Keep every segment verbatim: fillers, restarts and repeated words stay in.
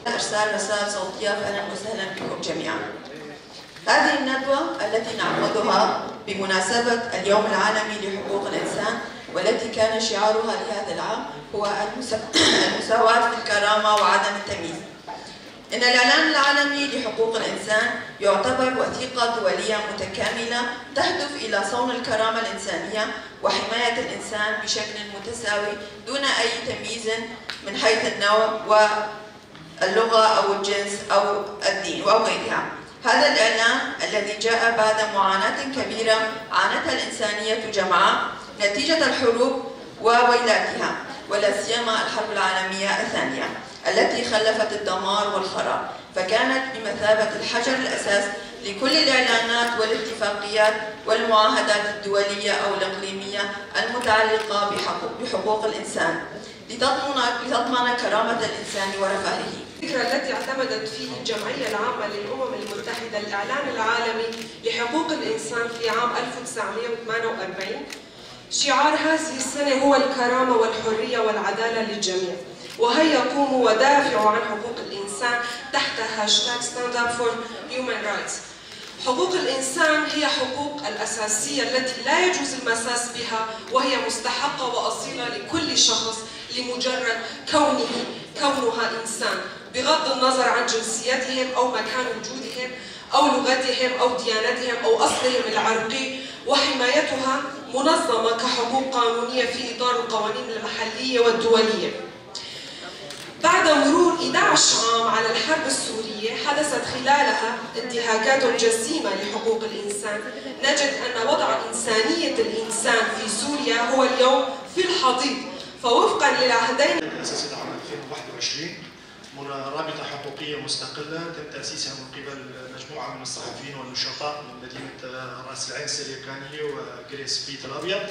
إرسال رسائل صوتية، فأهلًا وسهلًا بكم جميعًا. هذه الندوة التي نعقدها بمناسبة اليوم العالمي لحقوق الإنسان، والتي كان شعارها لهذا العام هو المسا-، المساواة في الكرامة وعدم التمييز. إن الإعلان العالمي لحقوق الإنسان يعتبر وثيقة دولية متكاملة تهدف إلى صون الكرامة الإنسانية وحماية الإنسان بشكل متساوي دون أي تمييز من حيث النوع واللغة أو الجنس أو الدين أو غيرها. هذا الإعلان الذي جاء بعد معاناة كبيرة عانتها الإنسانية جمعاء نتيجة الحروب وويلاتها، ولا سيما الحرب العالمية الثانية التي خلفت الدمار والخراب، فكانت بمثابة الحجر الأساس لكل الإعلانات والاتفاقيات والمعاهدات الدولية أو الإقليمية المتعلقة بحقوق، بحقوق الإنسان، لتضمن، لتضمن كرامة الإنسان ورفاهه. الفكرة التي اعتمدت فيه الجمعية العامة للأمم المتحدة الإعلان العالمي لحقوق الإنسان في عام ألف وتسعمية وثمانية وأربعين. شعار هذه السنة هو الكرامة والحرية والعدالة للجميع، وهيا قوموا ودافعوا عن حقوق الإنسان تحت هاشتاغ Stand Up for Human Rights. حقوق الإنسان هي حقوق الأساسية التي لا يجوز المساس بها، وهي مستحقة وأصيلة لكل شخص لمجرد كونه، كونها إنسان، بغض النظر عن جنسيتهم أو مكان وجودهم أو لغتهم أو ديانتهم أو أصلهم العرقي، وحمايتها منظمة كحقوق قانونية في إطار القوانين المحلية والدولية. بعد مرور إحدعش عام على الحرب السورية، حدثت خلالها انتهاكات جسيمة لحقوق الإنسان. نجد أن وضع إنسانية الإنسان في سوريا هو اليوم في الحضيض. فوفقًا للعهدين تأسست عام ألفين وواحد وعشرين منا-، رابطة حقوقية مستقلة تم تأسيسها من قبل مجموعة من الصحفيين والنشطاء من مدينة، آه، رأس العين السريكانية وغريس بيت الأبيض.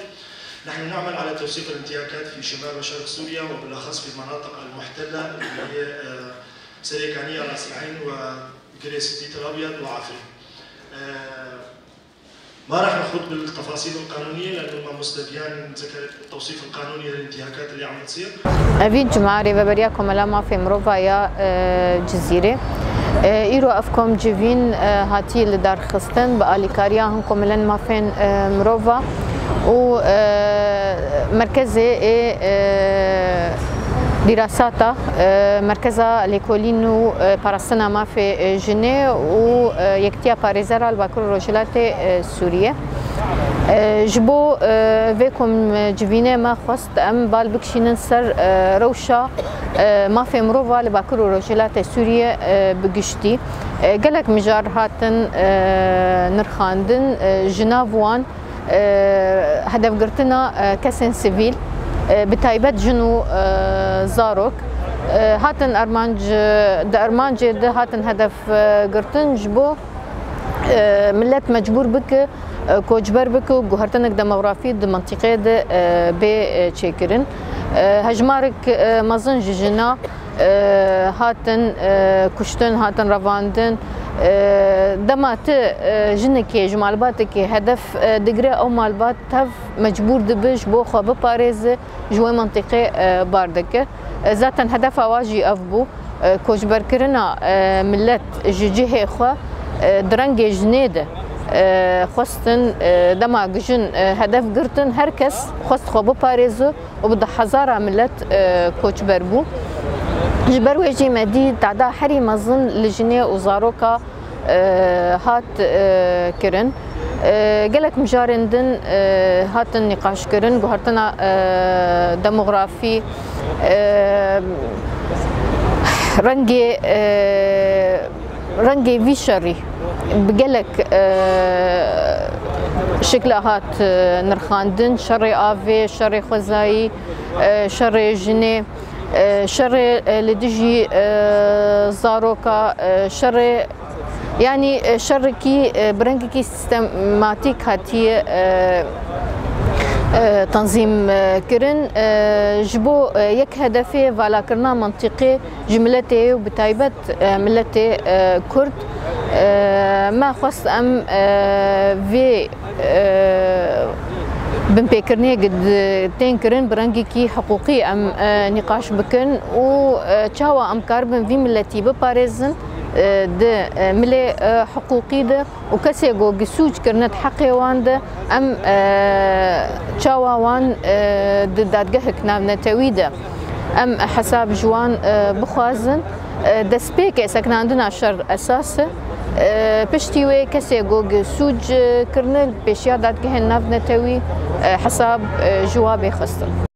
نحن نعمل على توثيق الانتهاكات في شمال وشرق سوريا، وبالأخص في المناطق المحتلة اللي هي، آه، سريكانية، رأس العين، وغريس بيت الأبيض وعفرين. آه، ما راح نخوض بالتفاصيل القانونية لأنه ما مستبيان ذكر التوصيف القانوني للانتهاكات اللي عم تصير. Evîn cuma rêveberiya Komela Mafê Mirova ya, e, Cizîrê. E, îro ev kom civîn, e, hatiye lidarxistin bi alîkariya hin komelên mafên, e, mirova û, e, merkezê ê, e, dîrasata, e, Merkeza Lêkolîn û, e, Parastina Mafê, e, Jinê û, e, Yektiya Parêzera li Bakur û Rojhilatê, e, Sûriyê. E, ji bo, e, vê kom civînê me xwest em bal bikişînin ser, e, rewşa, e, mafê mirova li Bakur û Rojhilatê Sûriyê, e, bi giştî. E, gelek mijar hatin, e, nirxandin, e, ji nav wan, e, hedefgirtina, e, kesên sivîl, e, bi taybet jin û, e, zarok, e, hatin armanc, di armancê de hatin hedef, e, girtin ji bo, e, millet mecbûr bike, e, koçber bike û guhertinek demografî di mintîqê de, e, bê, e, çêkirin. E, hejmarek, e, mezin ji jina, e, hatin, e, kuştin, hatin revandin. E, dema tu, e, jinekê ji malbatekê hedef, e, digire, ew malbat tev mecbûr dibe ji bo xwe biparêze, ji wê mintîqê, e, bar dike. E, zaten hedefa wa jî ev bû. E, koçberkirina, e, millet ji cihê xwe, e, di rengê jinê de, e, xwestin, e, dema gijin, e, hedef girtin, her kes xwest xwe biparêze û bi dehezara millet, e, koçber bû. Ji ber wê jî me dî tada herî mezin li jinê û zaroka, e, hat, e, kirin. E, gelek mijarên din, e, hatin nîqaşkirin, guhertina, e, demografî, e, rengê, e, rengê vî şerî bi gelek, e, şikla hat, e, nirxandin, şerê avê, şerê xwezayî, e, şerê jinê, e, şerê, e, li dijî, e, zaroka, e, şerê, yanî, e, şerekî, e, bi rengekî sîstematîk hatiye, e, e, tenzîm, e, kirin, e, ji bo, e, yek hedefê valakirina mintîqê ji miletê û bi taybet, e, miletê, e, Kurd. E, me xwest em, e, vê, e, Binpêkirinê gi di-, tên kirin bi rengekî hiqûqî em, e, nîqaş bikin û, e, çawa em karibin vî miletî biparêzin, e, di, e, milê, e, hiqûqî de û kesê ku gi sûc kirine di heqê wan de em, e, çawa wan, e, di dadgehek navnetewî de em hesab ji wan, e, bixwazin. E, destpêkê sekinandina şer esas e. E, piştî wê kesê ku gi sûc, e, kirine li pêşiya dadgehên navnetewî, e, hesab, e, ji wa bê xistin.